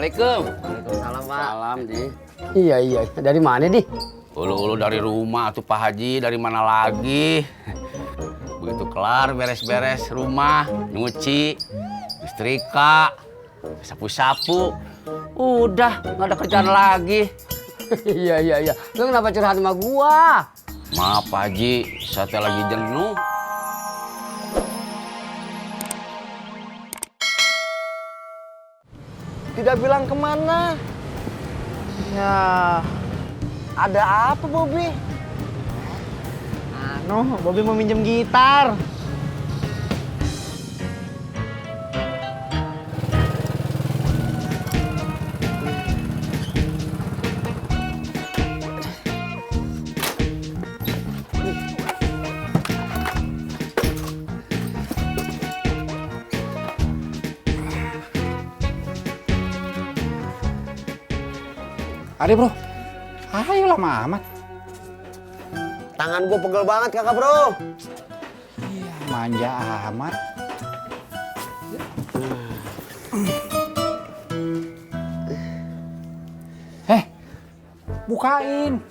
Assalamualaikum. Waalaikumsalam, Pak. Salam, Di. Iya. Dari mana, Di? Ulu dari rumah tuh Pak Haji, dari mana lagi? Begitu kelar beres-beres rumah, nyuci, setrika, sapu-sapu. Udah, nggak ada kerjaan lagi. Iya. Lu kenapa curhat sama gua? Maaf Pak Haji, saya teh lagi jenuh. Tidak bilang kemana. Ya, ada apa, Bobby? Bobby mau minjem gitar. Ade bro, ayo lama amat. Tangan gua pegel banget, Kakak, Bro. Iya, manja amat. Bukain.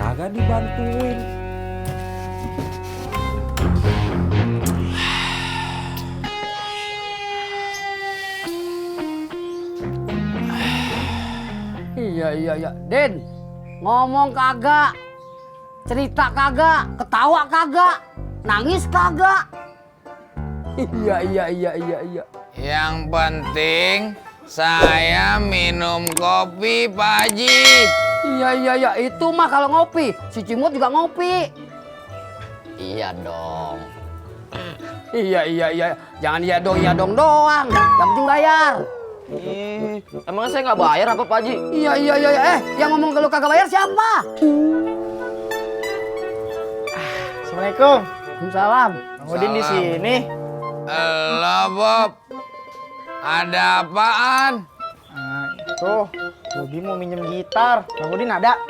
Kagak dibantuin. Iya. Den, ngomong kagak, cerita kagak, ketawa kagak, nangis kagak. Iya. Yang penting saya minum kopi, Pak Haji. Iya. Itu mah kalau ngopi, si Cimut juga ngopi. Iya dong. Iya. Jangan iya dong doang. Yang penting bayar. Emang saya nggak bayar apa Pak Haji? Iya. Yang ngomong kalau kagak bayar siapa? Assalamualaikum. Waalaikumsalam. Bang Udin di sini. Halo, Bob. Ada apaan? Tuh, Bobby mau minjem gitar. Bang Udin ada?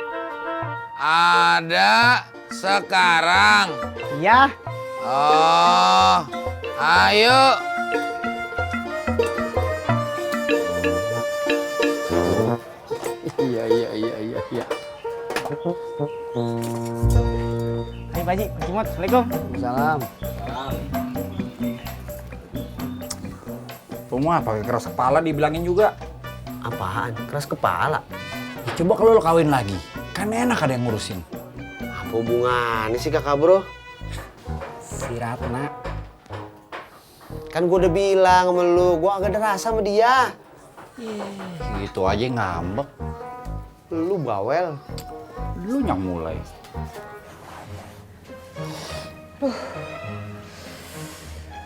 Ada sekarang. Iya. Oh, ayo. Iya. Hai Pak Haji, Pak Cimot. Assalamualaikum. Salam. Rumah pakai keras kepala dibilangin juga. Apaan? Keras kepala? Ya, coba kalau lo kawin lagi, kan enak ada yang ngurusin. Apa hubungannya sih Kakak, Bro? Si Ratna. Kan gue udah bilang sama lu, gue agak ada rasa sama dia. Gitu aja ngambek. Lu bawel. Lu yang mulai.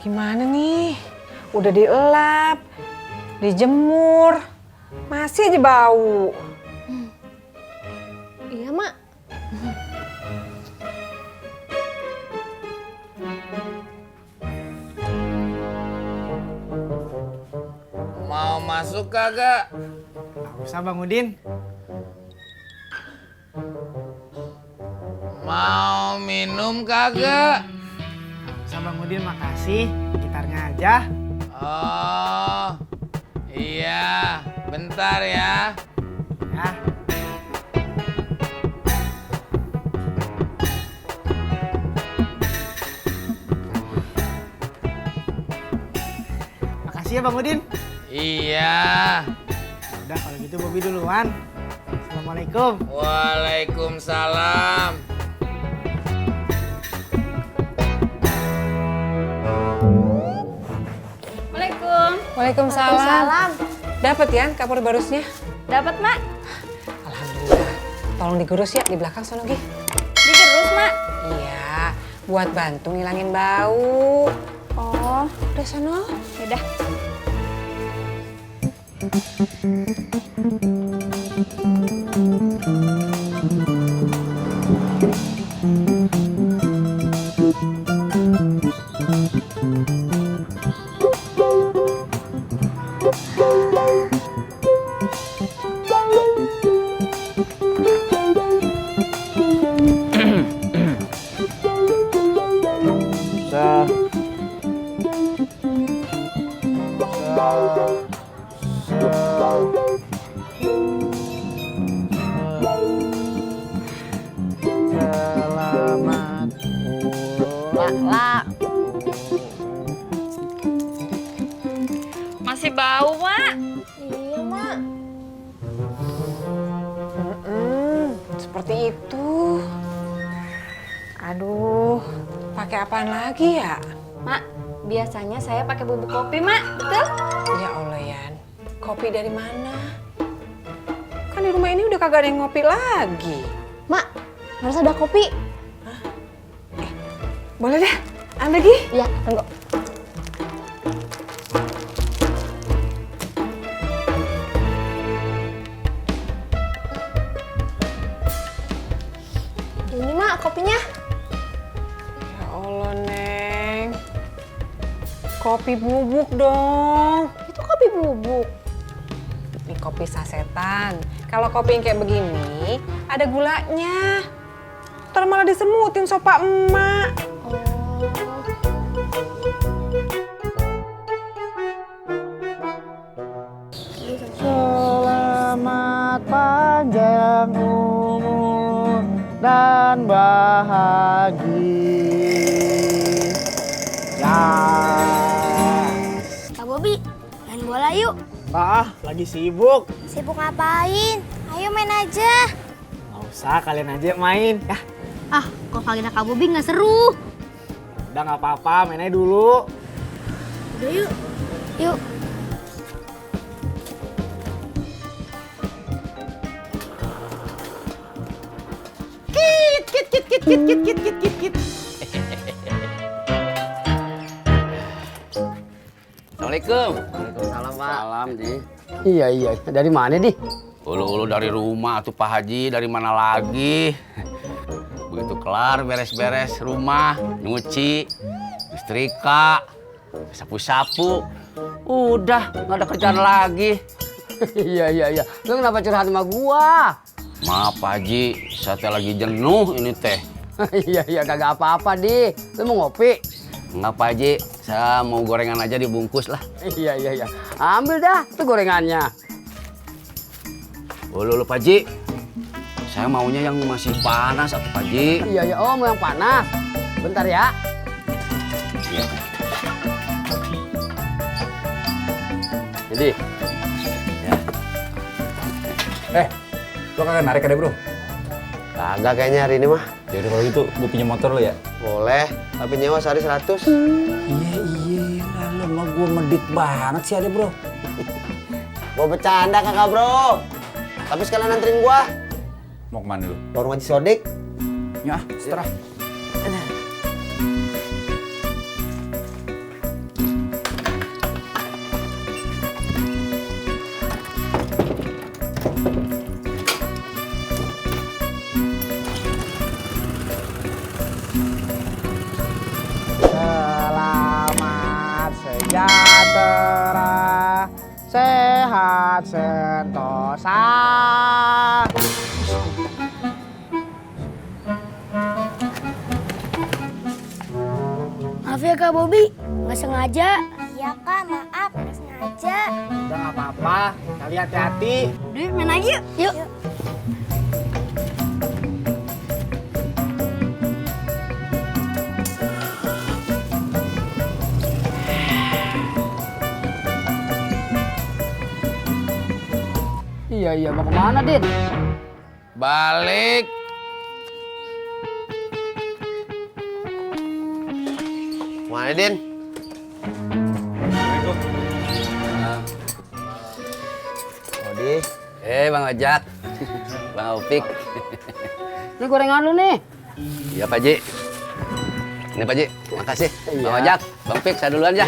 Gimana nih? Udah dielap, dijemur, masih aja bau. Iya, Mak. Mau masuk kagak? Gak usah Bang Udin. Mau minum kagak? Gak usah Bang Udin, makasih. Gitarnya aja. Oh, iya. Bentar ya. Ya. Makasih ya Bang Udin. Iya. Udah kalau gitu Bobby duluan. Assalamualaikum. Waalaikumsalam. Waalaikum. Waalaikumsalam. Dapat ya kapur barusnya? Dapat, Mak. Alhamdulillah. Tolong digurus ya di belakang sono Gi. Digerus, Mak. Iya, buat bantu ngilangin bau. Oh, Udah sono. yaudah. Selamat ulang. Masih bau, Mak. Iya, Mak. Seperti itu. Aduh, pakai apaan lagi ya? Mak, biasanya saya pakai bubuk kopi, Mak. Betul? Ya Allah, Yan. Kopi dari mana? Kan di rumah ini udah kagak ada yang ngopi lagi. Mak, harus ada kopi. Boleh deh, ambil lagi. Iya, tunggu. Ini Mak kopinya. Ya Allah, Neng. Kopi bubuk dong. Itu kopi bubuk. Ini kopi sasetan. Kalau kopi yang kayak begini, ada gulanya. Ntar malah disemutin sopa emak. Selamat panjang umur dan bahagia. Kak Bobi, main bola yuk. Ah, lagi sibuk. Sibuk ngapain? Ayo main aja. Nggak usah, kalian aja main. Ya, Ah, kok panggilnya Kak Bobi nggak seru. udah nggak apa-apa, main aja dulu. Udah yuk. Yuk. Assalamualaikum. Waalaikumsalam, Pak. Salam, Ji. Iya. Dari mana, Di? Ulu-ulu dari rumah tuh Pak Haji, dari mana lagi? Begitu kelar beres-beres rumah, nyuci, setrika, sapu-sapu, udah nggak ada kerjaan lagi. Iya. Lu kenapa curhat sama gua? Maaf Pak Haji, saya teh lagi jenuh ini teh. Iya, kagak apa-apa, Di. Lu mau ngopi? Enggak Pak Haji, saya mau gorengan aja dibungkus lah. Iya. Ambil dah tuh gorengannya. Ulu Pak Haji, saya maunya yang masih panas atau Pak Haji. Iya, oh mau yang panas. Bentar ya. Iya. Jadi, lo kagak narik ada bro? Kagak kayaknya hari ini mah. Ya udah kalau gitu, gue pinjam motor lo ya. Boleh, tapi nyewa sehari 100. Iya, lalu mah gue medit banget sih ada bro. Gua bercanda kakak bro. Tapi sekalian anterin gua. Mau kemana lu? Warung Haji Sodik. Ya, seterah. Selamat sejahtera, sehat sentosa. Maaf ya Kak Bobi, nggak sengaja. Iya Kak, maaf nggak sengaja. Udah nggak apa-apa, kalian hati-hati. Udah main lagi yuk. Yuk. Iya, mau kemana, Dit? Balik. Mana, Din? Odi. Bang Ojak, Bang Opik. Ini gorengan lu nih. Iya Pak Haji. Ini Pak Haji, makasih. Bang Ojak, Bang Opik, saya duluan ya.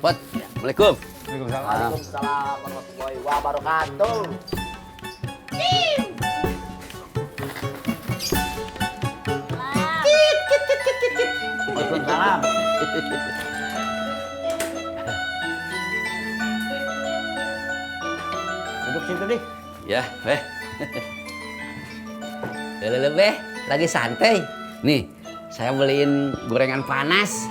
Pot, Assalamualaikum. Waalaikumsalam warahmatullahi wabarakatuh. Waalaikumsalam. Duduk situ deh. Ya, Beh. Lele, Beh, lagi santai. Nih, saya beliin gorengan panas.